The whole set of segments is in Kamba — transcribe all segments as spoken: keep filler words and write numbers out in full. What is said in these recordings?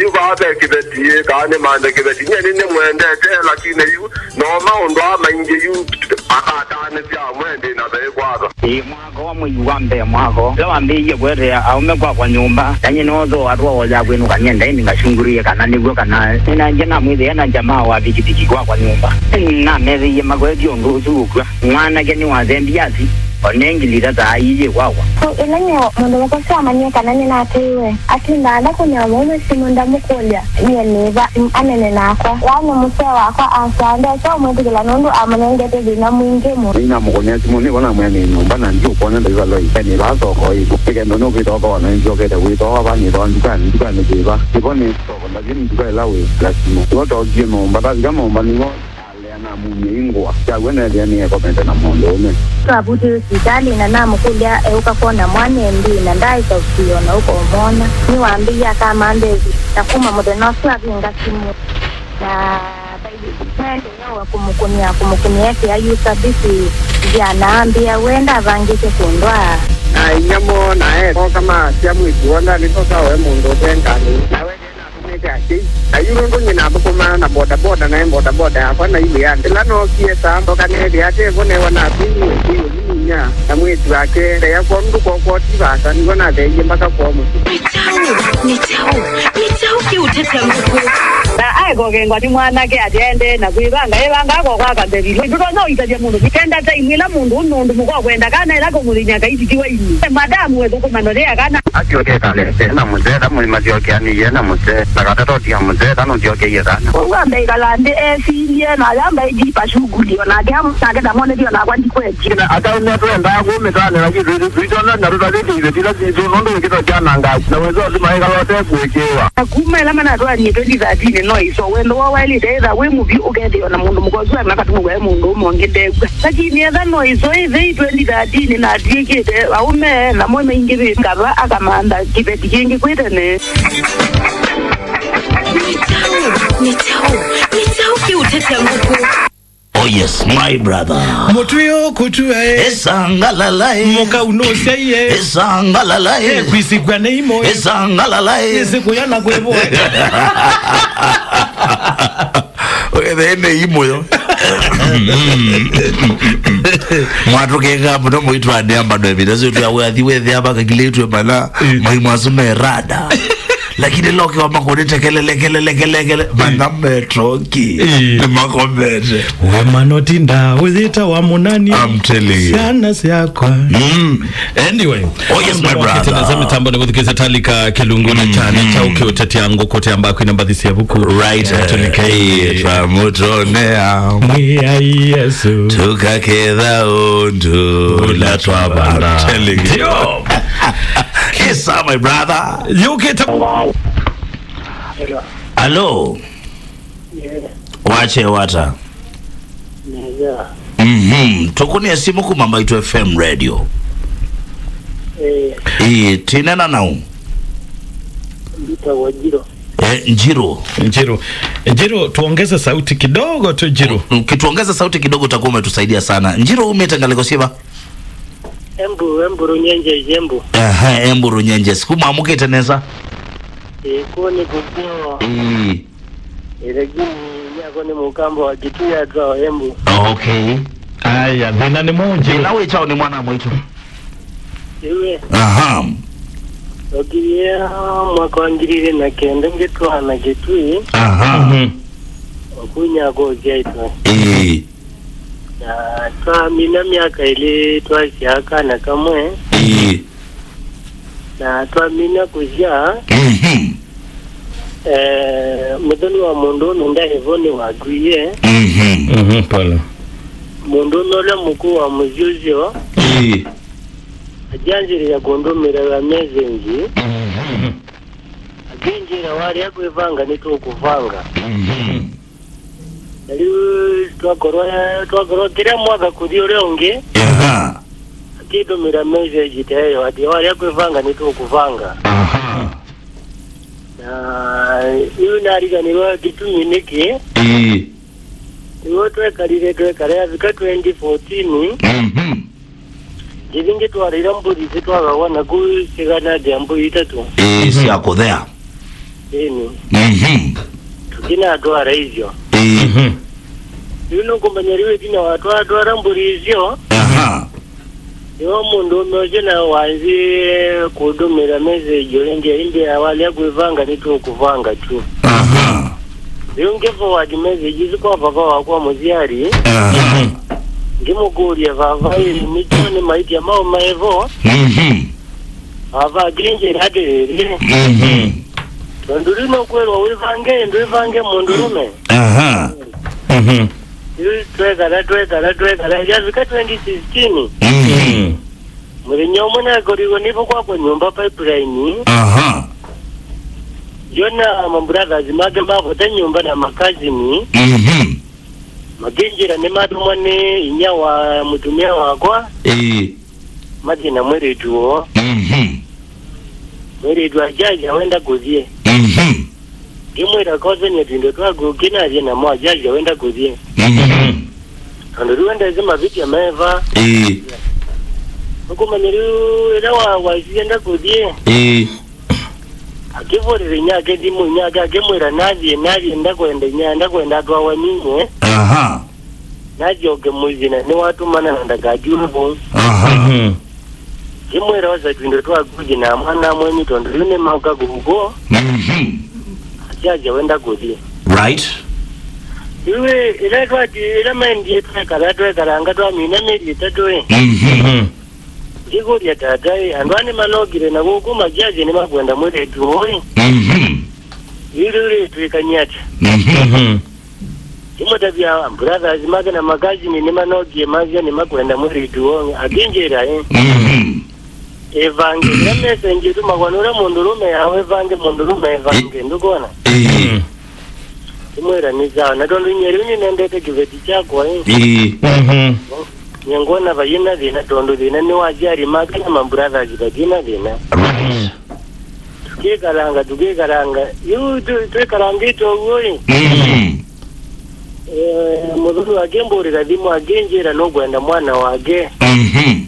Yu vaa ve kĩveti, ĩ, kana nĩmanthe kĩveti. Nyie nĩnĩmwendete, lakini yu no maũndũ aa maingĩ yu akatanĩsya amwe ndĩ na ve ĩkwatwa. Ĩ mwaka wa mwei wa mbee mwaka ũla wambĩĩie kũetea aũme kwakwa nyũmba, na nyie noothooa twaoya kwĩnũka nĩenda ĩndĩ ngasyungũlĩe kana nĩw'o kana nĩnaendie namwĩthĩa na jamaa wa vikiviki kwakwa nyũmba. Namethĩie makwetye ũndũ ũsu ũkw'a. Mwanake nĩwathembie athi, o ne ngili ithatu ailyĩ kwakwa. So, ĩla nyie mũndũ mũka ũsu amanyie kana nĩnateiwe, atindaa ndakũnĩa mũũme simũ ndamũkũlya nyie nĩ va, anene nakwa. Yaani mũsee wakwa asyaa ndesa ũmwĩtĩkĩla nũndũ amũnengete thĩna mwingĩ mũno. Nĩnamũkũnĩa simũ, nĩvo namwĩa nĩ nyũmba na ndiũkwona ndaivaloi. Nĩ vaa soko ĩvo. Nĩ kenda nũkwĩtoka ona nĩnzyokete kwĩtoka va nĩtwa ndukanĩ, ndukanĩ kwĩva. Nĩvo nĩ soko, ndavye nĩ nduka ĩla wĩ na simũ. Nĩvo tookie nyũmba, tavika nyũmba nĩvo Alea namumya ingũa syaw'o neethĩa nĩekomete na mũndũũme. Twavutĩwe sivitalĩ na namũkũlya eũka kwona mwana ĩndĩĩ na ndaaĩsa ũsio na ũkomwona. Nĩwambĩie akamanthe ĩvi, na kuma mũthenya ũsu avinga simũ. Na vailye maendeea kũmũkũnĩa, kũmũkũnĩa ekĩa yusa bisi nzĩa na ambĩa we ndavangĩte kũndwaa. Na inyia moo na ekoka maasya mwĩĩtu woo ndalĩtosa we mũndũ ũte ngalĩ. Nawe Nĩte asyai. Na yu nũndũ nyie nathũkũmaa na bodaboda, naĩ bodaboda yakwa na iwĩa nthĩ. Ĩla nookie saa, ndoka neethĩa ate vo, neew'a nakw'ĩie ĩũlũmũnya na mwĩĩtu wake. Ndeya kwoo nũndũ kwoo kwoti vaasa, nĩw'o natheeie mbaka kwoo mũsyĩ. Nĩ kyaũ? Nĩ kyaũ? Nĩ kyaũ kĩũtetya ngũkũ? Na aekokengwa nĩ mwanake atĩ aendee na kwĩvanga, evangaa kwa kwaka mbevilo. Ndũtonya ũitavya mũndũ. Nĩ kenda time ĩla mũndũ ũme ũndũ mũka ũkwenda kana ĩla kũmũthĩny'a kaititi waini. Madamu wethũkũma nothea kana Asyoke ĩkalete na mũsee, ta mũima syokeanĩie na mũsee, na katata ũtia mũsee, ta nũsyokeie kana. Kwoou ambe ĩkala nthĩ esilye, na ayamba ĩjipa shughuli, o nake amũtake ndamwonethye, o nakwa ndikwetye. Na ataũme twendaa kũmĩtanĩla kĩndũ ĩsu, tũitona na tũtavĩte iveti ila sitũ, nũndũ wĩkĩto kyanangaa, na wĩsĩ ũsu maĩkala ũtekũĩkĩĩwa. Na kuma ĩla manatwaanie twenty thirteen no ĩso, wendo woo waĩlĩte ĩtha wĩ mũvyũ, ũkethĩwa na mũndũ mũka ũsu ana katuma waĩ mũndũ ũmwe ũngĩ ndekw'a. Lakini etha no ĩso ĩthei twenty thirteen na atw'ĩkĩte aũme namo maingĩvĩte kava akamantha kĩveti kĩngĩ kwĩ tene. Nĩ kyaũ? Nĩ kyaũ? Nĩ kyaũ kĩũtetya ngũkũ? Oh yes, my brother. Mũtwĩ ũkũtua, eh. Esangalala, eh. Mũkau nũsyaie. Esangalala, eh. Eh, kwisikw'a nĩ imo, eh. Esangalala, eh. Ĩsĩ kũya na kwĩvoa. Ũkethĩa nĩ imũyo. Mwatũkĩnga mũno mũitwanĩa mbano ĩvinda sio twa wathi wethĩa vakakilĩtwe mana, mm, maimu asu me rada. Lakini loke wa makũnĩte kelele, kelele, kelele, kelele. Mana metoki. Mm. Nĩ makomete. We mano tinda, ũyĩta wa mũnani. I'm telling you. Syana syakwa. Mm. Anyway. Oh, yes, my brother. Nesa mĩtambo nĩ gũthikĩsya Talika Kĩlungu na kyana kyaũ kĩũtetya ngũkũ, tamba kwina mbathi sya vuku. Right, eh, tũnike. Eh, twamũtonea. Mwĩai Yesu. Tũkaketha ũndũ ũla twavanda. I'm telling you. Ndio. Yes, sir, my brother. Yũkĩte. Hello. Hello. Yeah. Wache wata. Neza. Mhm. Tũkũnĩa simũ kuma Mbaitũ F M radio. Eh. Ĩĩ, tinena nau. Ndita Wanjiro. Eh, Njiro. Njiro. Njiro, tuongeze sauti kidogo tu, Njiro. Ukituongeza sauti kidogo utakuwa umetusaidia sana. Njiro, umĩte ngalĩko syĩva? Embu, Embu Runyenjes, Embu. Aha, Embu Runyenjes. Kuma amũkĩte nesa? Eh, kũũ nĩ kũseo. Ĩĩ. Ĩĩ, lakini nyakwa nĩ mũkamba wa Kitui atwaa Embu. Okay. Aya, thĩna nĩ mũnjĩ. Thĩna wĩ kyaũ nĩ mwana mwaitũ? Iwe. Aha. Okirie mwaka wa ngiri igĩrĩ na kenda ngĩtwaana Kitui. Aha. Mhm. Okunya kũsyaitwe. Ĩĩ. Na twamina myaka ĩlĩ twasyaa kana kamwe. Ĩĩ. Na twamina kũsyaa, mhm, eh, mũthoni wa mũndũũme ndaĩ vo nĩwakwie. Mhm. Mhm, pole. Mũndũũme ũla mũkũũ wa mũsyĩ ũsyo, ĩĩ, akyanzĩlĩlya kũndũmĩra message. Mhm. Akĩnjĩra warĩa kwĩvanga nĩtũkũvanga. Mhm. Na rĩu twakorwa, twakorwa kĩla mwaka kũthi ũrĩa ũngĩ, aha, akĩtũmĩra message ta ĩyo atĩ warĩa kwĩvanga nĩtũkũvanga. Aha. Na rĩu nariganĩrwa gĩtumi nĩkĩ. Ĩĩ. Nĩguo twekalile, twekale, avika twenty fourteen. Mhm. Ngĩthi ngĩtwarĩra mbũri sitwagawa naku siganatĩa mbũri itatũ. Ĩĩ, mhm, sya kũthea. Ĩni. Mhm. Tũkinatwara icio. Ĩĩ. Mhm. Rĩu nũkũmanya rĩu ĩtina watwatwara mbũri icio. Aha. Nĩwe mũndũũme ũcio na wanzĩe kũndũmĩra message ĩngĩ, aimbĩa walea kwĩvanga nĩtũkũvanga tu. Aha. Rĩu ngĩ forward message isu kwa vava wakwa mũsyari. Aha. Mhm. Ngĩmũkũlya vava ĩ, nĩkyo nĩ maitya mau maĩ vo. Mhm. Vava akĩnjĩra atĩrĩrĩ, mhm, tondũ rĩu nũkwĩrwa wĩvange, ndwĩvange mũndũũme. Aha. Mhm. Rĩu twekala, twekala, twekala, yavika twenty sixteen. Mhm. Mũthenya ũmwe nakorirwe nĩvo kwakwa nyũmba Pipeline. Aha. Yona mabrothers make mavota nyũmba na makazini. Mhm. Makĩnjĩra nĩmatũmwa nĩ inyia wa mũtumĩa wakwa. Ĩĩ. Mathi na mwĩrĩtu woo. Mhm. Mwĩrĩtu ajaja wenda kũthiĩ. Mhm. Ngĩmwĩra kosania twindo twaku kĩnathi namo ajaja wenda kũthiĩ. Mhm. Tondũ rĩu endete mavĩtya meva. Ĩĩ. Ũkũmanya rĩu ĩla wa- waisye enda kũthiĩ. Ĩĩ. Akĩvũrĩra inyake thimũ, inyake akĩmwĩra, "Nathiĩ, nathiĩ, ndakwenda inya, ndakwenda atwawa ninyie." Aha. Nasyoke mũsyĩ na nĩwatũmana na ndakatiwe vau. Aha. Mhm. Ngĩmwĩra, "Osa twindo twaku ũthi na mwana mwenyu tondũ rĩu nĩmauka kũu." Mhm. Akyasya wenda kũthi. Right. Rĩu ĩ, ĩla twati, ĩla maendie twekala, twekalanga twamina mĩeri ĩtatũ ĩ. Mhm. Mhm. Ngĩkũlya tata ĩ, andũ aa nĩmanokile na kũkũ makyasya nĩmakwenda mwĩlĩtu ũũ ĩ. Mhm. Yu rĩu rĩ twĩkany'a ata? Mhm. Mhm. Ndĩmũtavya brothers make na makazini nĩmanokie masya nĩmakwenda mwĩlĩtu ũũ, akĩnjĩra ĩ. Mhm. Ĩvange, ĩla message ĩtũmagwa nĩ ũla mũndũlũme yawe ĩvange, mũndũlũme ĩvange, ndũkwona? Ĩĩ. Mhm. Ndĩmwĩra nĩ sawa, na tondũ nyie rĩu nĩnendete kĩveti kyakwa ĩ. Ĩĩ. Mhm. Nyie ngwona vayĩna thĩna tondũ thĩna nĩ wa asyali make na mabrothers vathĩna thĩna. Right. Tũkĩkalanga, tũkĩkalanga. Yu tũ- twĩkalangĩte ũguo ĩ. Mhm. Eh, mũthuri akĩmbũrĩra thimũ akĩnjĩra nũkwenda mwana wake. Mhm.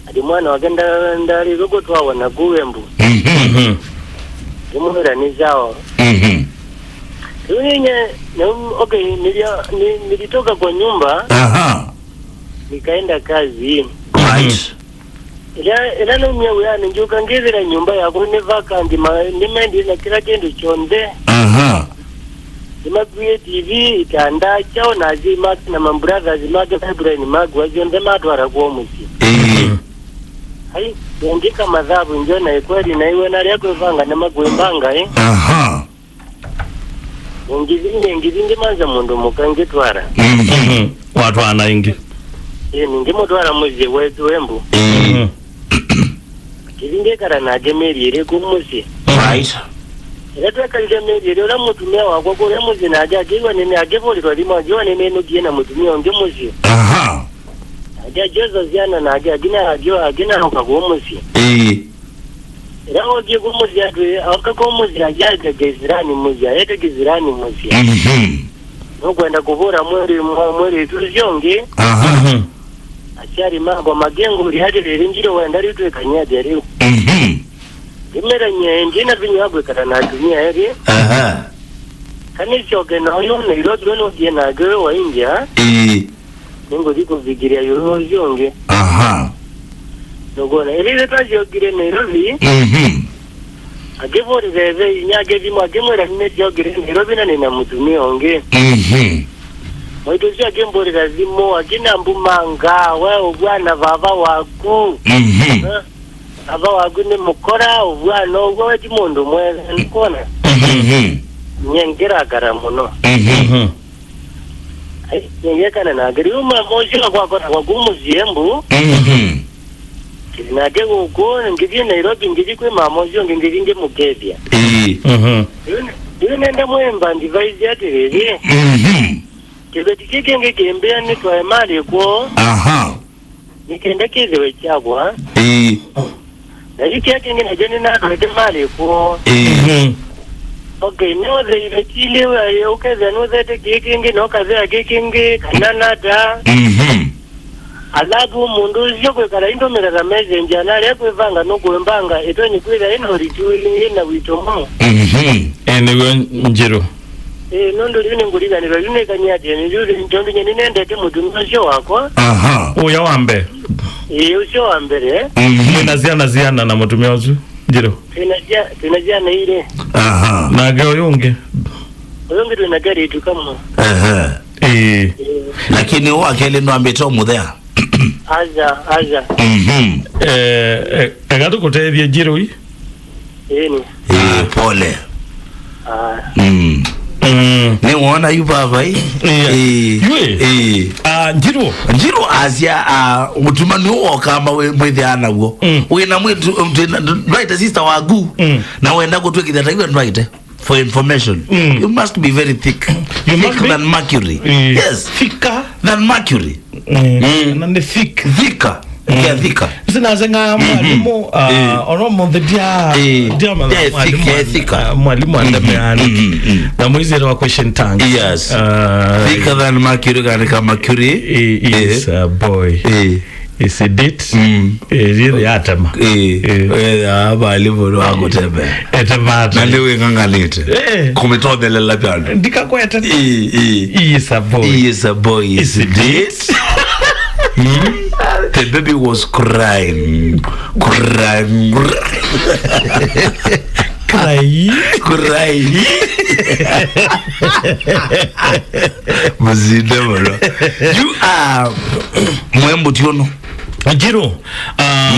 Ati mwana wake nda- ndarĩtwe kũtwawa na kũu Embu. Mhm. Mhm. Ndĩmwĩra nĩ sawa. Mhm. Rĩu ninye, na- okay, nilia- ni- nilitoka kwa nyumba. Aha. Nikaenda kazi. Right. Ĩla, ĩla naumia wĩanĩ, ngĩũka ngĩthĩra nyũmba yakwa nĩ vacant, ma- nĩmendie na kĩla kĩndũ kyonthe. Aha. Nĩmakuie T V, itanda, kyao na asyai make na mabrothers make Pipeline makua syonthe matwara kwoo mũsyĩ. Ĩĩ. Ai, ngĩka mathavu ngyona ĩ kweli na iwe narĩa kwĩvanga nĩmakwĩmbanga ĩ. Aha. Ngĩthi, ngĩthi ngĩmanza mũndũ mũka ngĩtwara. Mhm. Mhm. Watwaa na ĩngĩ. Ĩĩ, ngĩmũtwara mũsyĩ wetu Embu. Mhm. Ngĩthi ngĩkala nake mĩeri ĩlĩ kũu mũsyĩ. Right. Ĩla twekalile mĩeri ĩlĩ, ũla mũtumĩa wakwa kũrĩa mũsyĩ nake akĩw'a nĩnĩ akĩvũlĩlwa thimũ akĩw'a nĩnĩnũkie na mũtumĩa ũngĩ mũsyĩ. Aha. Nake akyosa syana nake akina akyo akinaoka kũu mũsyĩ. Ĩĩ. Ĩla ookie kũmũsya atwĩe, ooka kũmũsya ajaja kĩsirani mũsya, ete kĩsirani mũsya. Mhm. Nũkwenda kũvũra mwĩrĩ mwa- mwĩrĩtu ũsyo ũngĩ. Aha. Mhm. Asyali makwa makĩngũlya atĩrĩrĩ, "Ndirĩ wenda rĩu twĩkany'e atĩa rĩu?" Mhm. Ndĩmera nyie ndĩ na vinya wa kwĩkala na atumĩa elĩ. Aha. Kana ĩsyoke na ũyũ Nairobi ũnũkie nake ũyũ wa India. Ĩĩ. Nĩngũthi kũvikĩlya ĩũlũ ũsu ũngĩ. Aha. Nũkwona, ĩlĩ ĩla twasyokile Nairobi, mhm, akĩvũlĩla ĩthe inyake thimũ akĩmwĩla, "Nĩnĩsyokile Nairobi na nĩna mũtumĩa ũngĩ." Mhm. Mwaitũ ũsu akĩmbũlĩla thimũ, akĩnambumanga, "We ũvw'ana vava waku." Mhm. Eh? Vava waku nĩ mũkora, ũvw'ana ũw'o, we ti mũndũ mwega, nĩkwona? Mhm. Nyie ngĩrakara mũno. Mhm. Mhm. Ai, nĩngekana nake. Rĩu mama ũcio akwakora kwaku mũsyĩ Embu. Mhm. Nake gũkũ, ngĩthiĩ Nairobi, ngĩthiĩ kwĩ mama ũcio ũngĩ, ngĩthiĩ ngĩmũkethya. Ĩĩ. Mhm. Rĩu, rĩu nenda mwemba ndivaisi atĩrĩrĩ. Mhm. Kĩveti kĩkĩ ngĩkĩmbĩa nĩtwae malĩ kwoo. Aha. Nĩ kenda kĩthĩwe kyakwa. Ĩĩ. Na yu kĩa kĩngĩ nakyo nĩnatwaĩte malĩ kwoo. Ĩĩ. Mhm. Okay, nĩũtheile tilĩ ũkethĩa nũthete kĩĩ kĩngĩ na ũkathea kĩĩ kĩngĩ kana nata. Mhm. Alafu mũndũ ũcio kwĩkala aindũmĩra ka message, analea kwĩvanga nũkũĩmbanga, ĩtwenyi kwĩthĩa ĩna ũritu ĩna wito mũno. Mhm. Ĩ, nĩw'o Njirũ. Ĩ, nũndũ rĩu nĩngũriganĩrwa, rĩu nĩkany'a atĩ, rĩu, tondũ nyie nĩnendete mũtumĩa ũcio wakwa. Aha. Ũya wa mbee. Ĩ, ũcio wa mbere. Mhm. Wĩna syana siana na mũtumĩa ũsu, Njirũ? Twĩna sya-, twĩna syana ilĩ. Aha. Nake ũyũ ũngĩ? Ũyũ ũngĩ twĩna kelĩtu kamwe. Ehe. Ĩĩ. Ĩĩ. Lakini ũũ wa kelĩ nĩwambĩte ũmũthea? Aja, aja. Mhm. Eh, eh, eka tũkũtethye Njirũ ii? Ĩĩ. Ĩĩ, pole. Ah. Mm. Mm. Nĩwona yu vava ii? Yeah. Ĩĩ. Yu ĩ? Ĩĩ. Ah, Njirũ. Njirũ asya, ah, ũtumanu ũũ wa ũkamba wĩ-, mwĩthĩaa naw'o. Mm. Wĩna mwĩtu, um, twĩna, ndwaĩte sister waku. Mm. Na wenda kũtwĩkĩthya ta iwe ndwaĩte. For information. Mm. You must be very thick. You thick must be than mercury. Mm. Yes. Thicker than mercury. Mm. Mm. Na nĩ thick. Thicker. Mm. Yeah, thicker. Sinasenga mwalimu, ah, eh, ono mũnthĩ ndia, eh, ndia matha eh, thick, mwalimu eh, thicker. Ah, mwalimu andemeani. Mm, mm, mm. Na mwĩsĩle wa question tank. Yes. Ah, thicker than mercury, kana ka mercury. Eh, is, eh, a boy. Eh. Is it it? Mm. Eh, really atema. Eh, eh, ah, bali bono akuteme. Etema ata. Na ndiwe nganganite. Eh. Kumitothelela pyano. Ndikakwete. Eh, eh. He is a boy. He is a boy. Is it it? Mm. The baby was crying. Crying. Cry. Cry. Mzinde bro. You are mwembu tiono. Njirũ, ah,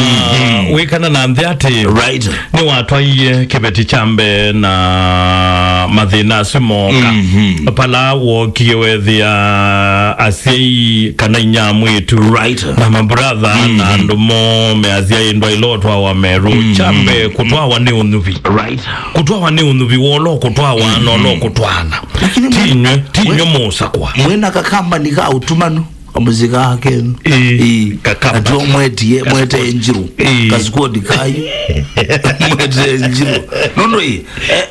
wĩkana na nthĩ atĩ right. Nĩwatwaie kĩveti kya mbee na mathĩna asu mooka. Mhm. Pala wokie wethĩa asyai kana inya mwĩtu. Right. Na mabrother na andũ moo measya ĩndwa ila ũtwawa merũ. Mhm. Kya mbee kũtwawa nĩ ũnyuvi. Right. Kũtwawa nĩ ũnyuvi wolo kũtwawa nolo kũtwaana. Lakini tinywe, tinywe mũsakwa. Mwĩna kakambani ka ũtumanu. Kamũsyĩ kaa kenu. Ĩĩ. Ĩĩ. Kakamba. Natuo mwetie, mwete Njirũ. Ĩĩ. Kasikuoni kayu. Mwete Njirũ. Nũndũ ĩĩ, eh,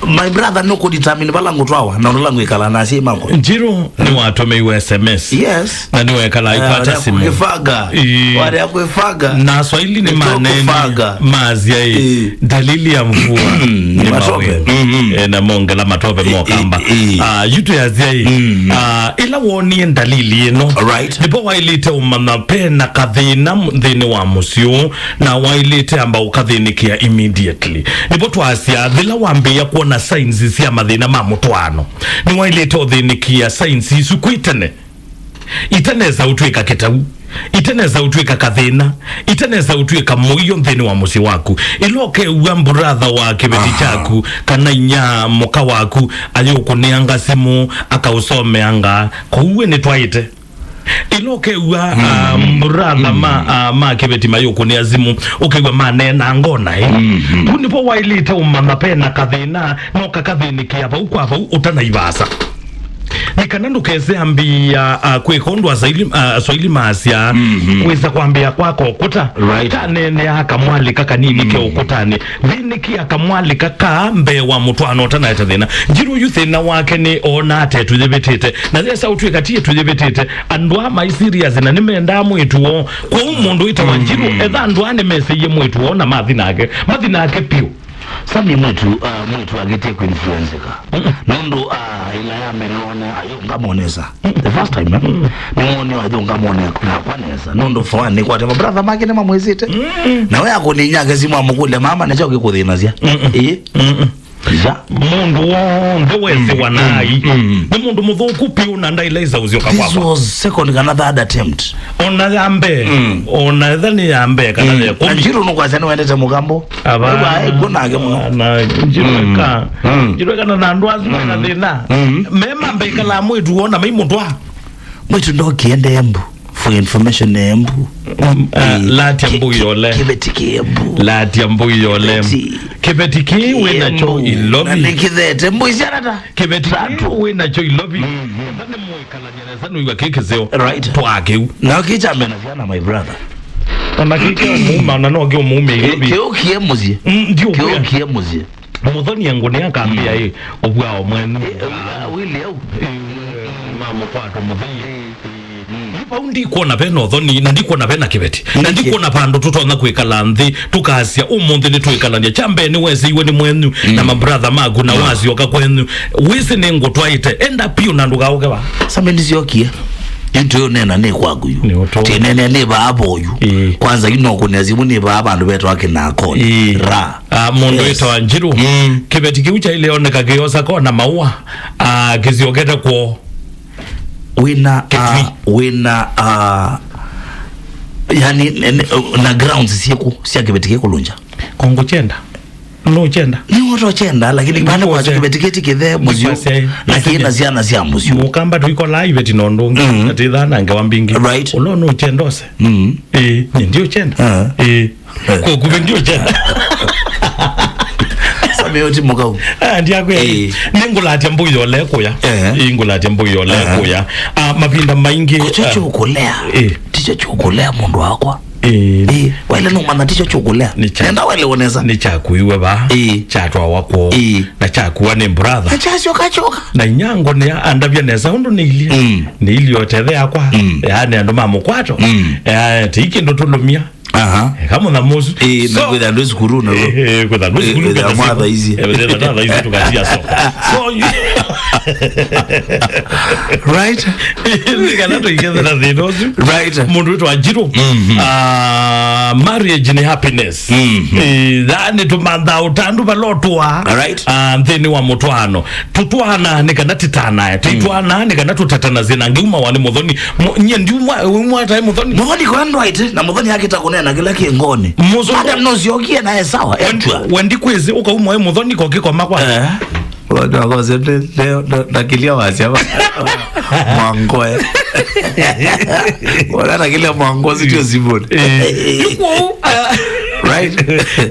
my brother nũkũdetermine vala ngũtwawa, na ũla ngwĩkala na asyai makwa. Njirũ nĩwatũmĩiwe S M S. Yes. Na nĩwekala eh, aikwata simu. Kũkĩbanga. Ĩĩ. Warĩa kwĩbanga. Na Swahili nĩ maneni. Nĩtũkũbanga. Maasya ĩĩ. Ĩĩ. Dalili ya mvua ni matope. Mawingu. Mm-hmm. Eh, na mongela matope mokamba. Eh, eh, eh. Ah, yu twĩasya ĩĩ. Mm. Ah, ĩla wonie ndalili ĩno, right, nĩvo waĩlĩte ũmanya ve na kathĩna m-, nthĩnĩ wa mũsyĩ ũũ, na waĩlĩte amba ũkathĩnĩkĩa immediately. Nĩvo twasya, yĩla wambĩĩa kwona signs sya mathĩna ma mũtwaano, nĩwaĩlĩte ũthĩnĩkĩa signs isu kwĩ tene. Itanesa ũtw'ĩka kĩtau, itanesa ũtw'ĩka kathĩna, itanesa ũtw'ĩka mũio nthĩnĩ wa mũsyĩ waku. Ĩla ũkew'a mburatha wa kĩveti kyaku kana inya mũka waku ayũkũnĩanga simũ, akaũsomeanga, kũu we nĩtwaĩte. Ĩla ũkew'a, ah, mburatha ma, ah, ma kĩveti mayũkũnĩa simũ, ũkew'a maneena ngona, eh? Vau nĩvo waĩlĩte ũmanya ve na kathĩna, no kakathĩnĩkĩa vau kwa vau ũtanaivasa. Nĩ kana ndũkese ambĩĩa, ah, kwĩka ũndũ Asaili-, ah, Aswahili maasya, kwĩsa kwambĩĩa kwaka ũkũta. Right. Kaneenea kamwalĩka kanini ke ũkũtanĩ. Thĩnĩkĩa kamwalĩka ka mbee wa mũtwaano ũtanaete thĩna. Njirũ yu thĩna wake nĩ oona ate tũyĩvĩtĩte. Na yesa ũtw'ĩka ti tũyĩvĩtĩte. Andũ aa maĩ serious na nĩmendaa mwĩĩtu woo. Kwoou mũndũ wĩtawa Njirũ, etha andũ aa nĩmesĩie mwĩĩtu woo na mathi nake. Mathi nake vyũ. Sami mwĩĩtu, ah, mwĩĩtu agĩtie kũinfluenceka. Nũndũ, ah, ĩla ya mbere nĩwone ayũnga monesa. The first time, eh? Nĩwone ayũnga mone nakwa nesa. Nũndũ fani kwate mabrother make nĩmamwĩsĩte. Na we akũninyake simũ amũkũlya, "Mama, nĩkyo kĩkũthĩnasya?" Ĩĩ. Ya. Mũndũ w'onthe wesĩwa na ai. Nĩ mũndũ mũthũku piũ na ndaĩla ĩsaũsyoka kwakwa. This was second kana third attempt. Ona ya mbee, ona etha nĩ ya mbee kana ya ĩkũmi. Na Njirũ nũkwasya nĩwendete mũgambo. Ava. Ĩwa, ĩkw'o nake mũno. Na Njirũ eka. Njirũ eka na andũ asu mena thĩna. Mema mbekala mwĩĩtu wona maimũtwa. Mwĩĩtu ndokie ende Embu. For information, Embu. Mm, ah, eh, latia ki-, mbui ki-, yole. Kĩveti kĩ Embu. Latia mbui yole. Kĩveti. Kĩveti kĩ wĩna kyo Embu. Ilovi. Na nĩkĩthete mbui sya nata? Kĩveti kĩ wĩna kyo Ilovi. Ethwa nĩ mũikalany'a nesa nũiwa kĩ kĩseo. Right. Twaa kĩu. Na kĩ kyamena syana, my brother. Ona kĩ kĩ ũmuma, na no kĩ ũmumie Ilovi. Kĩ ũkie mũsyĩ. Mm, ndi ũkwĩa. Kĩ ũkie mũsyĩ. Mũthoni engũnĩa akambĩa, ĩ, ũvwao mwene. Ĩ, wĩlĩ au. Ĩ, mamũkwata mũthoni. Vau ndikwona ve na ũthoni, na ndikwona ve na kĩveti, na ndikwona vandũ tũtonya kwĩkala nthĩ tũkasya, "Ũmũnthĩ nĩtwĩkalany'a." Kya mbee, nĩwesĩiwe nĩ mwenyu na mabratha maku, na wasyoka kwenyu. Wĩsĩ nĩngũtwaĩte, enda piũ na ndũkaũke va. Same ndisyokie. Yu tũyũneena nĩ kwaku yu. Nĩ ũtũ. Tĩnene nĩ vaa voyu. Ĩĩ. Kwanza yu no kũnĩa simũ nĩ vaa vandũ vetwa kĩnakoni. Ĩĩ. Ra. Ah, mũndũ wĩtawa Njirũ. Mm. Kĩveti kĩu kyailĩoneka kĩosa kona maua, ah, kĩsyokete kwoo. Wĩna, ah, wĩna, ah, yani, ne-, ne-, na grounds syĩkũ sya kĩveti kĩkũlũngya? Kongũkyenda. Nũkyenda. Nĩ woto kyenda, lakini vale kwa kĩveti kĩti kĩthe mũsyũ, na kĩna syana sya mũsyũ. Mũkamba tũikolaa iveti na ũndũ ũngĩ, atĩ thana ngewa mbingĩ. Right. Ũno nũkyenda ose. Mm. Ĩĩ, nĩ ndiũkyenda. Ah. Ĩĩ. Kũkuvĩ ndiũkyenda. Sameo ti mũkau. Ah, ndiakwĩa. Ĩĩ. Nĩngũlatya mbũi yole kũya. Eh. Ĩĩ, ngũlatya mbũi yole kũya. Ah, mavinda maingĩ, kũcho ah, kyũkũlea. Ĩĩ. Ticho kyũkũlea mũndũ wakwa. Ĩĩ. Ĩĩ. Wele nũmanya ticho kyũkũlea. Nenda wele wonesa. Nĩkyakuiwe va. Ĩĩ. Kyatwawa kwoo. Ĩĩ. Na kyakua nĩ brother. Na kyasyoka kyoka. Na inyango nĩ andavya nesa ũndũ nĩilyĩ. Mm. Nĩilyĩ oteve yakwa. Mm. Yaani andũ ma mũkwato. Mm. Yaani ti kĩndũ tũlũmia. Aha. Eka mũthamosu. Ĩĩ, na kwĩtha andũ sukuru na ĩĩ, kwĩtha andũ sukuru, kwĩtha mwatha ici. Ĩĩ, kwĩtha mwatha ici tũkatia so. So, right? Nĩ kana tũikethera thĩna ũsu. Right. Mũndũ wĩtwa Njirũ. Mhm. Ah, marriage nĩ happiness. Mhm. Ĩĩ, yani tũmanthaa ũtandu vala ũtũaa. Right. Ah, nthĩnĩ wa mũtwaano. Tũtwaana nĩ kana tĩtanae. Tũitwaana nĩ kana tũtatanasye na ngiuma wa nĩ mũthoni. Mo-, nyie ndiuma, umwa tae mũthoni. Mũthoni kwa ndwaite, na mũthoni akĩta kũneena kĩla kĩ ngoni. Mũthoni. Madam no syokie naye sawa, wendi, etwa. Wendi kwĩsĩ, ũkaumwa ĩ mũthoni ko kĩkoma kwa. Eh. Watu wako sende, leo, na, na kilia wasi hapa. Mwangoe. Wala na kilia mwangoe, sitio siboni. Eh. Yuko, ah, right.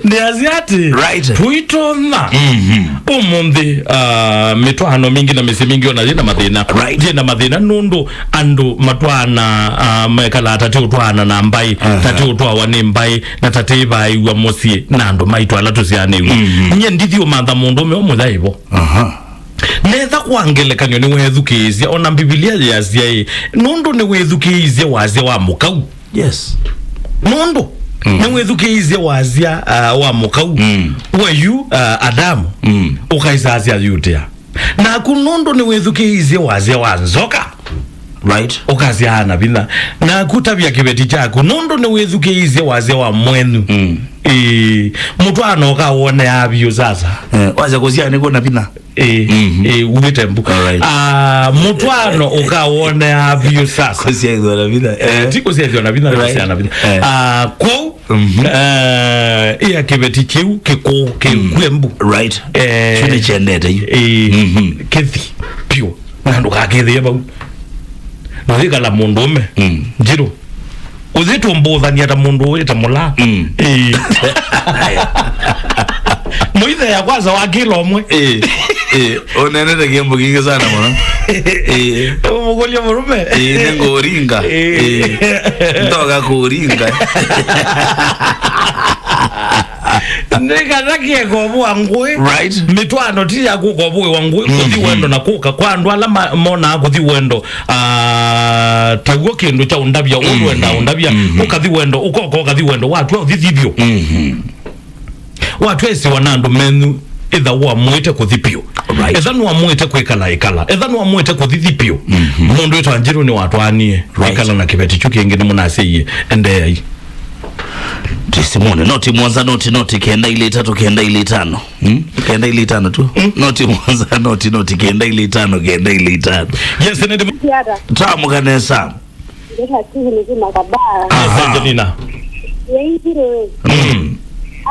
Nĩ asyati. Right. Tuitona. Mhm. Ũmũnthĩ, ah, mĩtwaano mingĩ na mĩsyĩ mingĩ ona yĩ na mathĩna. Right. Yĩ na mathĩna nũndũ andũ matwaana, ah, mekalaa tatĩ ũtwaana na mbaĩ, tatĩ ũtwawa nĩ mbaĩ, na tatĩ vaĩw'a mũsyĩ na andũ maitũ ala tũsyaanĩw'e. Mhm. Nyie ndithi ũmantha mũndũũme ũmũyaĩvo. Aha. Netha kwa ngelekany'o nĩweethukĩĩsya, ona Mbivilia yĩasya ĩ, nũndũ nĩwĩthukĩĩisye wasya wa mũkau. Yes. Nũndũ nĩwĩthukĩĩisye wasya, ah, wa mũkau. Mm. We yu, ah, Adamu, ũkaisasya yutĩa. Naku nũndũ nĩwĩthukĩĩisye wasya wa nzoka. Right. Ũkasyaa na vinya. Naku tavya kĩveti kyaku nũndũ nĩwĩthukĩĩisye wasya wa mwenyu. Mm. Ĩĩ, mũtwaano ũkawonea vyũ sasa. Eh, wasya kũsyaa nĩkw'o na vinya. Ĩĩ, mhm, ĩĩ, uĩte mbu. All right. Ah, mũtwaano ũkawonea vyũ sasa. Kũsyaĩthwa na vinya. Eh, ti kũsyaĩthwa na vinya, right, kũsyaa na vinya. Eh. Ah, kwoou, mhm, eh, ĩa kĩveti kĩu kĩkũũ, kĩ-, mm, kwĩ mbu. Right. Eh, kyu nĩkyendete yu. Ĩĩ, mhm, kĩthi vyũ. Na ndũkakĩthĩe vau. Na wĩkala mũndũũme, mm, Njirũ. Ũyĩtũmbũthania ta mũndũ ũyĩte mũla. Mm. Ĩĩ. Mũithe ya kwanza wa kĩla ũmwe. Ĩĩ, ĩĩ. Ũnenete kĩmbo kingĩ sana mũno. Ĩĩ. Ũmũkũlya mũrũme. Ĩĩ, nĩngũringa. Ĩĩ. Ĩĩ. Ndoka kũringa. Nĩ kana kĩeka ũvũa ngũĩ. Right. Mĩtwaano ti ya kũka ũvũĩwa ngũĩ, kũthi, mm-hmm, wendo na kũka. Kwa andũ ala ma-, monaa kũthi wendo, ah, taw'o kĩndũ kya ũndavya, ũndũ, mm-hmm, wendaa ũndavya, mm-hmm, ũkathi wendo, ũkoka ũkathi wendo, watw'a ũthi thi vyũ. Mm-hmm. Watw'a ĩsĩwa na andũ menyu, ĩtha wamwĩte kũthi vyũ. Right. Ĩtha nĩwamwĩte kwĩkala ĩkala. Ĩtha nĩwamwĩte kũthi thi vyũ. Mm-hmm. Mũndũ wĩtawa Njirũ nĩwatwaanie, right, ĩkala na kĩveti kyu kĩngĩ nĩmũnasyaie. Endeeai. Twĩ simũnĩ, noti mũonza, noti, noti, kenda ilĩ itatũ, kenda ilĩ itano. Hmm? Kenda ilĩ itano tu. Hmm? Noti mũonza, noti, noti, kenda ilĩ itano, kenda ilĩ itano. Yes, nende. Siata. Tamuka nesa. Ndina siku ni kuma kabaa. Aha. Yes, Angelina. Yeithiro. Hmm.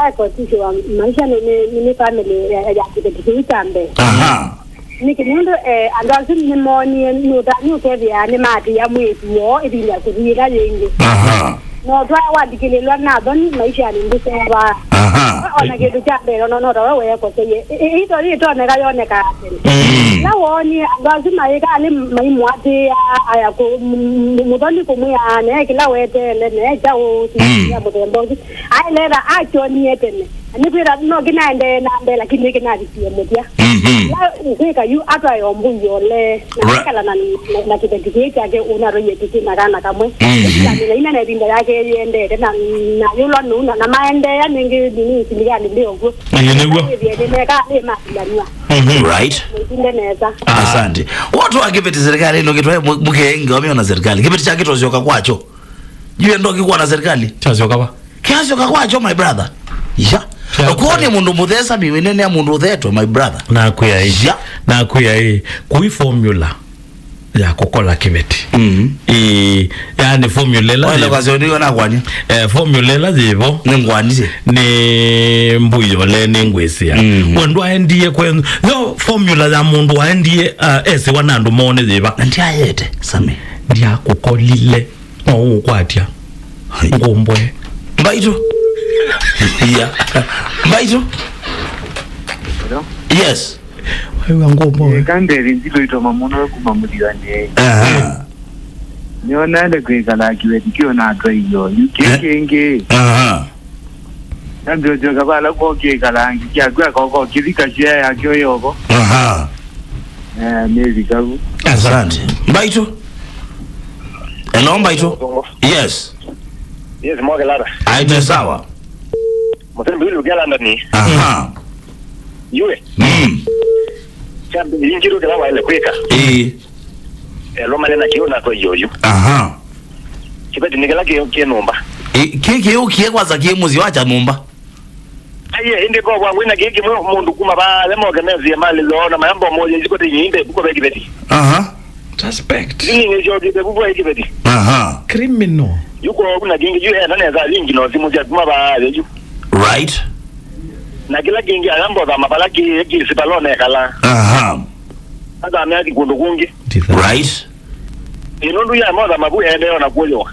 Ako tisi wa maisha ni, ni, ni, ni family ya, ya, ya kipindi kitambe. Aha. Nĩkĩ? Nũndũ, eh, andũ asu nĩmoonie nĩ ũtanu ũkethĩa nĩmaatĩĩa mwĩĩtu woo ĩvinda kũthi yĩla yĩngĩ. Aha. Na ũtwae wathikĩlĩlwa na thoni maishanĩ ndũseũvaa. Aha. O na kĩndũ kya mbee, ona no tawe weekoseie. Ĩ-, ĩ-, ĩito yĩtoneka yonekaa tene. Mm. Ĩla woonie andũ asu mayĩka nĩ maimũatĩĩa aya kũ-, m-, m-, mũthoni kũmwĩa, "Neye kĩla weteele, neye kyaũ, mm, ya mũthemba ũsu." Aelera akyonie tene. Nĩkwĩra no kĩnaendee na mbee, lakini nĩkĩnavikie mũthya. Mhm. Na nĩkwĩka yu atwae o mbũi yole, na Ra- akala na, na, na kĩveti kĩĩ kyake ũnatwaie kĩkĩ na kana kamwe. Mhm. Na ina na ĩvinda yake yĩendete, na, na yũlwa nũu, na, na maendeea nĩngĩ nini silikalĩ ndĩ ũkw'o. Ĩĩ, nĩw'o. Nĩmeka nĩ masilanwa. Mhm. Right. Mũitinde nesa. Ah. Asante. Watu wa kĩveti serikali ĩno kĩtwae mu-, mũkenge wameo na serikali. Kĩveti kyake kyosyoka kwakyo. Juu ndo kikuwa na serikali. Kyasyoka va? Kyasyoka kwakyo, my brother. Ya. Kyasyoka. Kuone mũndũ mũthesa miwinene ya mũndũ ũthetwe, my brother. Nakwĩa ĩ. Ya. Nakwĩa ĩ. Kui formula ya kũkola kĩveti. Mm. Ĩ, yani formula ĩla Wale yĩ- kwa zoni wana kwani. Eh, formula ĩla yĩvo. Nĩ ngwani si. Nĩ mbũi yole nĩ ngwĩsĩa. Mm. We ndwaendie kwenyu. Yo formula ya mũndũ waendie, uh, esiwa na andũ mone yĩva. Na ndiayete, Sami. Ndiakũkolile. No ũkwatya. Hai. Ngũmbwe. Mbaitũ. Yeah. Mbaitũ. Hello? Yes. Waiwa ngũmbwe. Ĩĩ, kandeli ndito itoma mũno kuma mũthianĩ. Aha. Nĩonale kwĩkala kĩveti kĩo na atwaio. Yu kĩ Eh. kĩngĩ. Aha. Nambĩotyoka vala kwokĩkala ngi kyaku akoko kĩthika cia yake ũyoko. Aha. Eh, nĩthikagu. Asante. Mbaitũ. Hello, Mbaitũ. Yes. Yes, mwakelata. Aitwe sawa. Mũthembi ũyũ ũkĩala ndani. Aha. Yue. Mm. Kyambe ingiro kĩla waile kwĩka. Ĩĩ. Elomane na kĩu na kwa yoyu. Aha. Kĩveti nĩ kĩla kĩ kĩ nyũmba. Ĩ, kĩ kĩũkie kwanza kĩ mũsyĩ wa kya nyũmba. Aiye, ĩndĩ ko kwa wĩna kĩĩ kĩmwe mũndũ kuma va le moke mezie mali lo na mayambo moye zikote nyinde buko be kĩveti. Aha. Suspect. Nini nĩ sio kĩte buko kĩveti. Aha. Criminal. Yuko kuna kĩngĩ yu ena neza lingi no simu cia kuma va le yu. Right. Na kĩla kĩngĩ ayambo thama vala kĩ kĩ sipalone kala. Aha. Hata ameathi kũndũ kũngĩ. Nditha. Right. Ĩ nũndũ ya motha mavu ende ona kuoywa.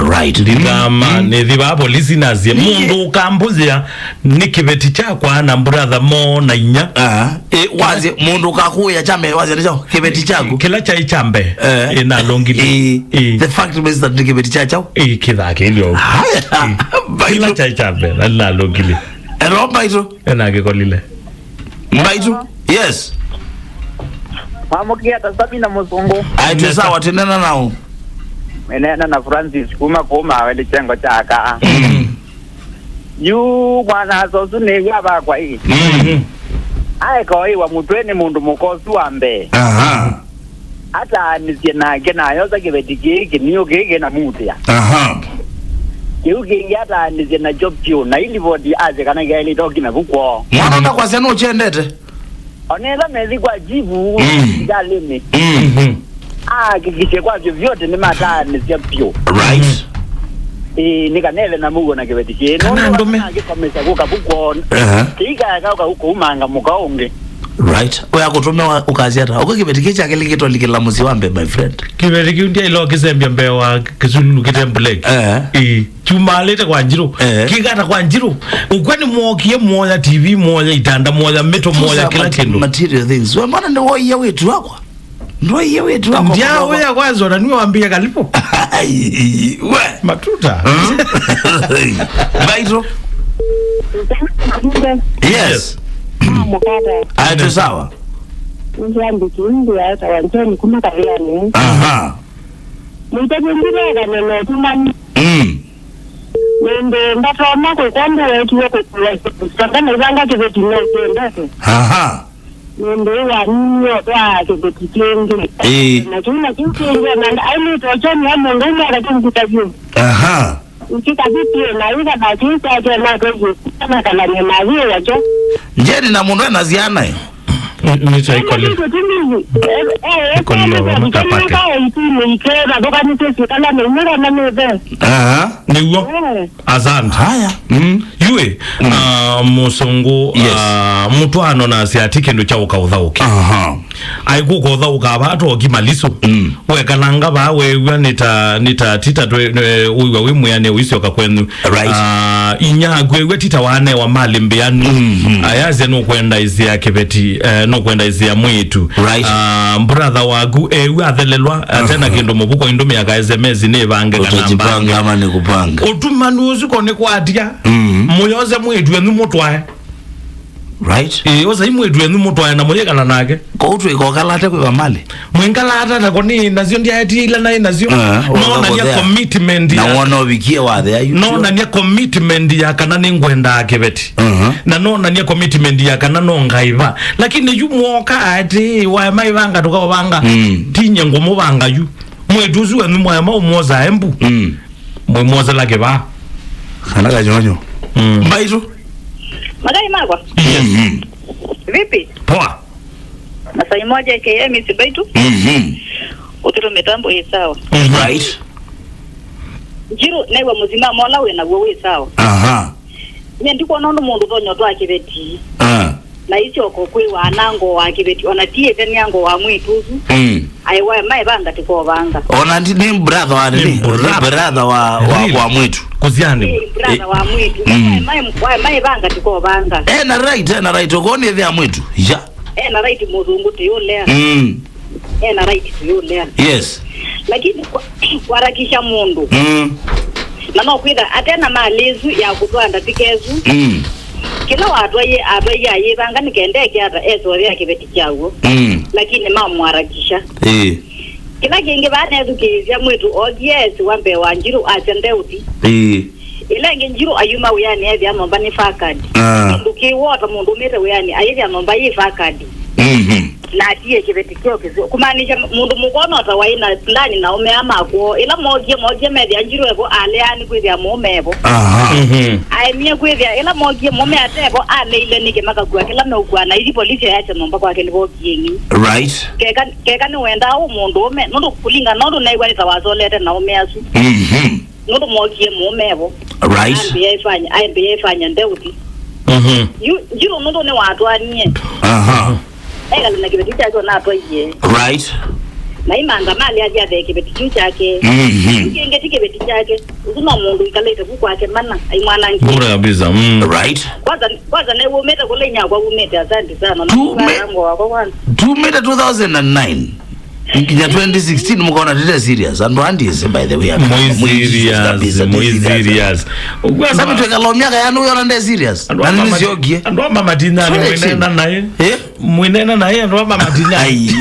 Right. Ndithama, mm, nĩthi vaa polisi nasye. Nĩ- mũndũ ũkambũthĩa nĩ kĩveti kyakwa na brother mo na inya. Ah, ĩ, wasye, mũndũ ũkakũĩa kyame, wasye nĩ kyaũ? Kĩveti kyaku. Kĩla kyaĩ kya mbee. Eh. Ĩ, nalongile. Ĩ, ĩ. The fact remains that nĩ kĩveti kya kyaũ? Ĩ, kĩthakĩlyo. Haya. Ĩ. Kĩla kyaĩ kya mbee, na nalongile. Ero mbaitũ. Ena kĩkolile. Mbaitũ? Yes. Mamũkĩa ta Sabina Mũsũngũ. Aitwe sawa, tinena nao. Menena na Francis kuma kuma wende kyengo kyaka. Mm. Yu mwana asosu nĩw'a vakwa ĩ. Mm. Aekaoĩwa mũtwe nĩ mũndũ mũka ũsu wa mbee. Aha. Ataanĩsye nake na ayosa kĩveti kĩĩ kĩniũ kĩĩ kĩna mũtĩa. Aha. Kĩu kĩngĩ ataanĩsye nakyo vyũ, na ilivoti asya kana kyaĩlĩte ũkina vu kwoo. Mwana ndakwasya nũkyendete. Onetha methi kwa jivu, mm, sivitalĩnĩ. Mm. Ahakikishe kwa vyovyote nĩmataanĩsya vyũ. Right. Ĩĩ, nĩ kana ethe na mũuo na kĩveti kĩĩ. Kana nũndũ ndũme. Akĩkomesya kũka vu kwoo. Aha. Kĩikaeka ũka kũumanga mũka ũngĩ. Right. Oya kũtũme wa- ũkasya ata? Ũkwe kĩveti kĩ kyake likĩtwalikĩla mũsyĩ wa mbee, my friend. Kĩveti kĩu ndyaĩle ũkĩsembya mbee wa kĩsululu kĩte mbuleki. Eh. Ĩĩ. Kyumalĩte kwa njirũ. Eh. Kĩkata kwa njirũ. Ũkwe nĩ mwokie mwoya T V, mwoya itanda, mwoya mĩto, mwoya kĩla kĩndũ. Material things. We mbona nĩ woiye wĩtu wakwa? Ndoiye wĩtu wakwa. Ndia ũya kwanza na niwe wambia kalipo. Ai, we. Matuta. Hmm? Mbaitũ. Yes. Mukata. Aitwe sawa. Ngiambiki ndi ya tawa ntoni kuma kaviani. Aha. Mwitavyo ndivekana na tumani. Mm. Nĩndĩ ndatoma kũkwenda wekiwe kũkũla kĩveti. Tanda naivanga kĩveti no kyendete. Aha. Nĩndĩ waninie kwa kĩveti kĩngĩ. Ĩĩ. Na kĩu na kĩu kĩngĩ na ailĩte ũkyoni ya mũndũ ũmwe akakĩmbuta vyũ. Aha. Ikikathi pia na ika na kĩu kyake na kĩu kana kana ni na hiyo wacho. Njeri na mũndũ ena ziana ĩ. Nĩ- nĩ ta ikoli. Ikoli wa makapate. Aha. Nĩw'o. Asante. Haya. Mm. Yue, mm, ah, mũsũngũ, yes, ah, mũtwaano na asya ati kĩndũ kya ũkaũthaũke. Aha. Aikuka ũthaũka vaa toki malisu. Mm. Wekalanga vaa wew'a nĩ ta, nĩ ta, ti ta twe- eh, ũiwa wĩ mwĩanĩo ũisyoka kwenyu. Right. Ah, inya akwew'a ti ta wanewa malĩ mbĩanu. Mm-hmm. Ayasya nũkwenda ĩsĩa kĩveti, eh, no Kwenda ĩsĩa mwĩĩtu. Right. Ah, brother waku ewu athelelwa, atena kĩndũ mũvuko, indũmĩa ka S M S nĩ vange kana mbange. Utajipanga ama ni kupanga. Ũtumanu ũsu ko nĩ kwatia. Mm. Mũyose mwĩĩtu enyu mũtwae. Right. Ĩĩ, osai mwĩĩtu enyu mũtwae na mũyĩkala nake. Ko ũtwĩka ũkalate kwĩva mali. Mwĩngalata nako nĩ nasyo ndiaetie ila naĩ nasyo. Eh, nonania ũkakothea. Commitment na ya wona ũvikie wathea yu. Nonania commitment ya kana nĩ ngwendaa kĩveti. Mhm. Na nonania commitment ya kana no ngaiva. Lakini yu mwoka ati, "Waema ivanga tukaovanga." Mm. Tinye ngũmũvanga yu. Mwĩĩtu ũsu wenyu mwaema ũmwosa embu. Mm. Mwĩmwosela kĩvaa. Kana kanyonyo. Mm. Mbaitu. Magai makwa. Yes. Mm-hmm. Vipi? Poa. Masai moja A K A Miss Mbaitu. Mm-hmm. Utiro mitambo ĩ sawa. Mm-hmm. Right. Njiru, naiwa mũsimamo ũla wĩ naw'o wĩ sawa. Aha. Nye ndikwona ũndũ mũndũ ũtonya ũtwaa kĩveti. Ah. Na isyoka kwĩwa anango wa kĩveti, ona ti ĩthe nĩ ango wa mwĩĩtu ũsu. Mm. Aiwa maevanga tikovanga. Ona ndi nĩ brother wa nini? Nĩ brother. Nĩ brother wa, wa, really? Wa mwĩĩtu. Kusiani. Nĩ brother wa mwĩĩtu. Mm. Mae, mae, maevanga tikovanga. Ena right, ena right. Ũkoni ĩthe ya mwĩĩtu. Ya. Ena right mũthũngũ tũyũlea. Mm. Ena right tũyũlea. Yes. Lakini kwa-, kwarakisha mũndũ. Mm. Na no kwĩtha atena mali ĩsu ya kũtwaa ndatĩka ĩsu. Mm. Kĩla watwaie, atwaie ayĩvanga nĩ kenda eke ata esothea kĩveti kyaw'o. Mm. Lakini mamwarakisha. Ĩĩ. Kĩla kĩngĩ vaa nethukĩĩsya mwĩĩtu othie esi wa mbee wa Njiru asya ndeũthi. Ĩĩ. Ĩla ĩngĩ Njiru ayuma wĩanĩ ethĩa nyũmba nĩ fakadi. Ah. Kĩndũ kĩwota mũndũ umĩte wĩanĩ ayĩthĩa nyũmba yĩ fakadi. Mhm. Na atie kĩveti kyo kĩseo. Kumaanisha mũndũ mũkona ta waĩ na fulani na ũmea makwoo. Ĩla mokie, mokie methĩa Njiru evo, aleani kwĩthĩa mũũme evo. Aha. Mhm. Aemie kwĩthĩa, ĩla mokie mũũme atevo, ameile nĩkĩ makakua kĩla meũkua, na ithi polisi ayasya nyũmba kwake nĩvokie ng'i. Right. Keka, keka nĩwendaa ũ mũndũ ũme, nũndũ kũlinga nũndũ naĩw'a nĩ ta wasolete na ũme asu. Mhm. Nũndũ mokie mũũme evo. Right. Ambĩa ifanya, ambĩa ifanya ndeuthi. Mhm. Yu, Njiru nũndũ nĩwatwanie. Aha. Ekala na kĩveti kyake onatwaie. Right. Na imantha mali athi athe kĩveti kyu kyake. Mhm. Kĩngĩ ti kĩveti kyake. Ũsu no mũndũ ikalĩte ku kwake mana, aimwanangie. Bure kabisa. Mm. Right. Kwanza, kwanza nĩ wumĩte kũla inyakwa wumĩte, asante sana. Tume- Mwanangu wakwa kwanza. Tumĩte two thousand and nine. Nginya twenty sixteen mũkona tete serious. Andũ andi ĩsĩ, by the way. Mwi serious, mwi serious. Ũkwenda sami twekala myaka yanu yona nde serious. Na nini siokie? Andũ ama matinyani mwinena naye. Eh? Mwinena naye andũ ama matinyani. Ai.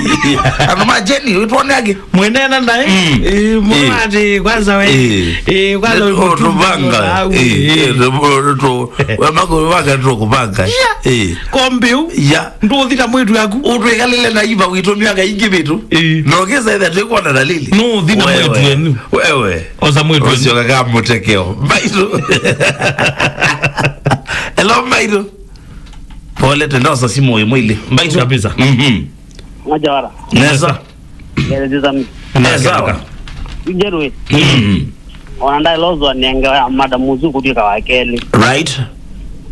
Andũ ma Jenny, witwone ake. Mwinena naye. Mm. Eh, mwati kwanza we. Eh. Eh, kwanza we tubanga. Eh, eh, tu, tu, we mako waka tukupanga. Eh. Kombiu. Ya. Ndũthita mwĩĩtu yaku. Ũtwĩkalĩle na iva witũ myaka ingĩ mĩtũ. Ĩĩ. Na ũkĩsa ĩtha twĩkwona dalili. Nũthita mwĩĩtu wenyu. Wewe. Osa mwĩĩtu wenyu. Ũcio kaka mũtekeo. Mbaitu. Hello, Mbaitu. Pole, tenda osa simu ĩmwe ili. Mbaitu. Kabisa. Mhm. Majawara. Nesa. Nesa. Nesa. Ijerwe. Mhm. Ona ndailozwa nenge ya madam ũsu kũtw'ĩka wa kelĩ. Right.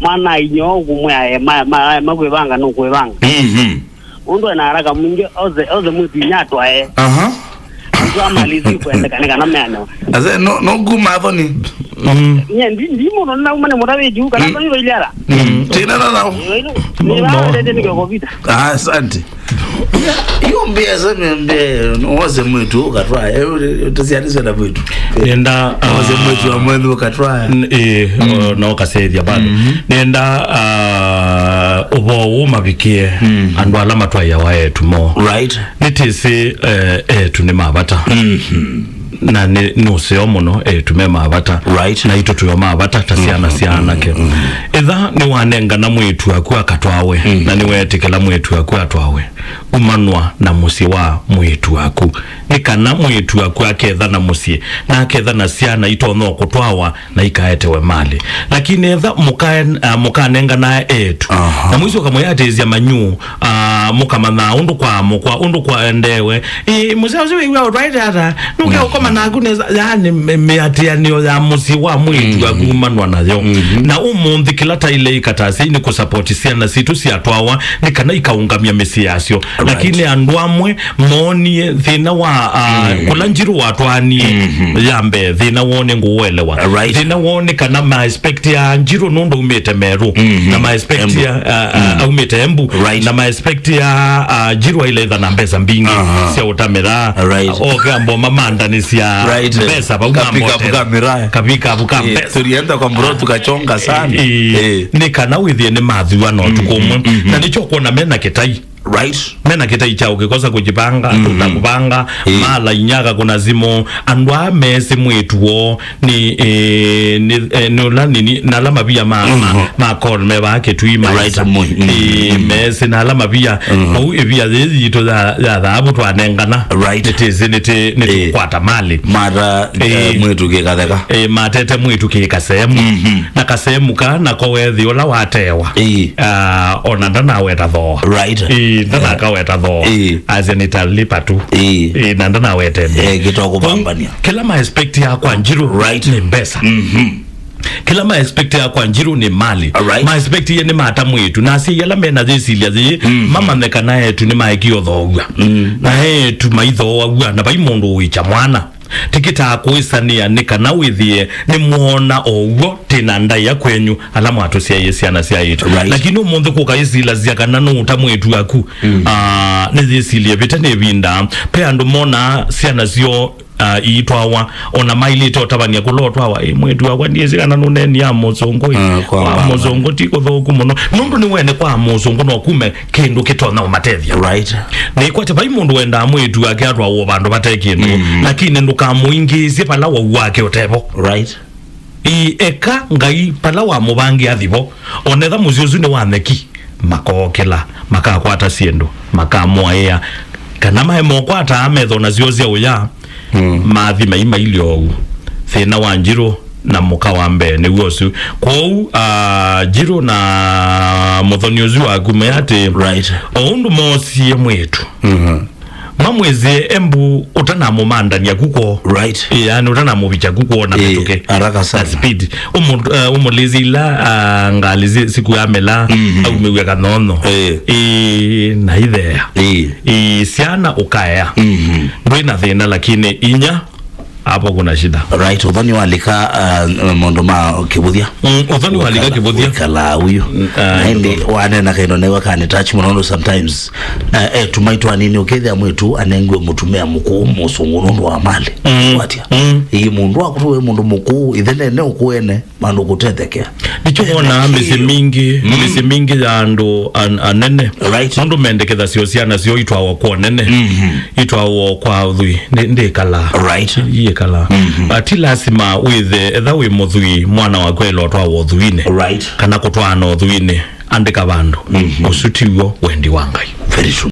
Mwana inyo kumwe aye ma, ma, ma kwĩvanga no kwĩvanga. Mhm. Ũndũ ena haraka mwingĩ, oze, oze mwĩĩtu inya atwae. Aha. Ndio amalizi kwendeka nĩ kana meanewa. Ase no, no kuma athoni. Mm. Nye ndi, ndi mũno na uma nĩ mũtavĩti kana ndo iva iliara. Mm. Tina na nao. No, no. Ni va ndete ni kwa vita. Ah, asante. Iyo mbia seme mbia, no, oze mwĩĩtu ũkatwa. Eh, tusianiswe na mwĩĩtu. Nenda, oze ah, mwĩĩtu wa mwenu ũkatwa. N-, eh, mm, o, na ũkasethia bado. Mhm. Nenda, ah, ũvoo ũũ mavikie, mm, andũ ala matwaiawa eĩtu moo. Right. Nĩtĩsĩ, eh, eĩtu nĩ ma vata. Mhm. Na nĩ, nĩ ũseo mũno eĩtu me ma vata. Right. Na itũ twĩ o ma vata ta syana, mhm, sya anake. Mhm. Ĩtha nĩwanengana mwĩĩtu waku akatwawe, mhm, na nĩweetĩkĩla mwĩĩtu waku atwawe, umanwa na mũsyĩ wa mwĩĩtu waku. Nĩ kana mwĩĩtu waku aketha na mũsyĩ, na aketha na syana itonya kũtwawa na ikaetewe mali. Lakini etha mũkae-, ah, mũkanenganae eĩtu. Aha. Na mũisyoka mũyatĩĩsya manyũ, ah, mũkamanyaa ũndũ kwaamũkwa, ũndũ kwaendeewe. Ĩ, mũseo ũsu wĩw'a ũtwaĩte ata? Nũke, mhm, ũkoma naku nesa, yaani mĩ-, mĩatĩanĩo ya mũsyĩ wa mwĩĩtu, mhm, akumanwa nayo. Mhm. Na ũmũnthĩ Ĩla taile ĩkatasya nĩ kũsapoti syana sitũ syatwawa nĩ kana ikaũngamya mĩsyĩ yasyo. Right. Lakini andũ amwe moonie thĩna wa, ah, kũla Njirũ watwaanie ya mbee, thĩna woo nĩ ngũũelewa. Right. Thĩna woo nĩ kana ma expect ya Njirũ nũndũ aumĩte Meru, na ma expect ya, ah, ah, aumĩte Embu, right, na ma expect ya, ah, Njirũ aile etha na mbesa mbingĩ sya ũtamĩra. Right. Oke ambo mamandanĩsya mbesa vau. Kapikapu ka mĩraa. Kapikapu ka mbesa. Tulienda kwa mbura tukachonga sana. Ĩĩ, nĩ kana wĩthĩe nĩ mathuana ũtukũ ũmwe. Na nĩkyo ũkwona mena kĩtai. Right. Mena kĩtai kya ũkĩkosa kũjipanga, tũtakupanga, mala inyaka kuna simu. Andũ aa mesĩ mwĩtu woo nĩ, eh, nĩ, eh, nĩ ũla nini, na ala mavia ma, ma, ma call me vaa Kĩtui maisa. Right, mui. Eh, mesĩ na ala mavia. Kwoou ĩvia yĩĩ yitũ ya, ya thaavu twanengana. Right. Nĩtĩsĩ nĩtĩ, nĩtũkwata mali. Mata, eh, mwĩtu kĩkatheka. Eh, matete mwĩtu kĩkasemu. Na kasemu ka nako wethi ũla watewa. Ah, ona ndanaweta thooa. Right. Eh, ndanakaweta thooa. Asya nĩtalipa tu. Eh, na ndanawete nthĩ. Eh, kĩtwa kũvambania. Kĩla ma expect ya kwa Njirũ, right, nĩ mbesa. Kĩla ma expect ya kwa Njirũ nĩ mali. Alright. Ma expect ye nĩ mata mwĩtu. Na asyai ala mena yĩsilya yĩĩ, mamanye kana etu nĩmaekie ũthoow'a. Na etu maithooaw'a, na vai mũndũ ũĩkya mwana. Tĩkĩtaa kũĩsanĩa nĩ kana wĩthĩe nĩmwona o w'o tĩ na ndaĩa kwenyu ala mwatũsyaĩe syana sya etu. Right. Lakini ũmũnthĩ kũka ĩsilasya kana nũũta mwĩtu waku. Ah, nĩyĩsilye vĩte nĩ ĩvinda. Pe andũ monaa syana syoo ah, iitwawa, ona mailĩte ũtavany'a kũla ũtwawa, "Ĩ, mwĩĩtu wakwa, ndyĩsĩ kana nũneeni ya mũsũngũ, ĩ, kwa mũsũngũ ti kũthũku mũno." Nũndũ nĩwene kwa mũsũngũ no kume kĩndũ kĩtonya ũmatethya. Right. Nĩkwatĩ vai mũndũ wendaa mwĩĩtu wake atwawa o vandũ vate kĩndũ, lakini ndũkamũingĩĩsye vala wau wake ũtevo. Right. Ĩĩ, eka Ngai vala wamũvangie athi vo, onetha mũsyĩ ũsu nĩ wa nyeki, makookĩla, makakwata syĩndũ, makamũaĩa, kana maemokwataa metho na syoo sya ũya, mathi mai mailye oou. Thĩna wa Njirũ na mũka wa mbee nĩw'o ũsu. Kwoou, ah, Njirũ na mũthoni ũsu waku meatĩ, right, o ũndũ moosie mwĩĩtu, mamwĩsĩe Embu ũtanamũmandania kuko. Right. Ĩ, yani ũtanamũvikya kuko na mĩtũkĩ. Haraka sana. Na speed. Ũmũ-, eh, ũmũlĩsye ila, ah, ngalĩ si-, siku ya mĩla, aumĩw'e kanono. Ĩ, na itheea. Ĩ, syana ũkaea. Ndwĩ na thĩna, lakini inya, hapo kuna shida. Right, ũthoni walika, ah, maũndũ ma kĩvũthya. Mm, ũthoni walika kĩvũthya. Wĩkalaa ũyu. Na ĩndĩ wanena kaĩndo newa kanĩ touch mũno, nũndũ sometimes, eh, etu maitũ anini ũkethĩa mwĩĩtu anengiwe mũtumĩa mũkũũ mũsũngũ nũndũ wa mali. Watia? Ĩĩ, mũndũ akũtũwe mũndũ mũkũũ, ĩthe nene ũkũene, mandũ kũtethekea. Nĩkyo wonaa mĩsyĩ mingĩ, mĩsyĩ mingĩ ya andũ an-, anene. Right. Nũndũ mendekethasyo syana syoo itwawa kwa nene. Itwawa kwa ũthwii. Nĩ, ndĩkalaa. Right. Iĩkalaa. But ti lasima wĩthe, etha wĩ mũthwii, mwana waku aĩle ũtwawa ũthwiinĩ. Right. Kana kũtwaana ũthwiinĩ, andĩka vandũ. Ũsu tiw'o wendi wa Ngai. Very true.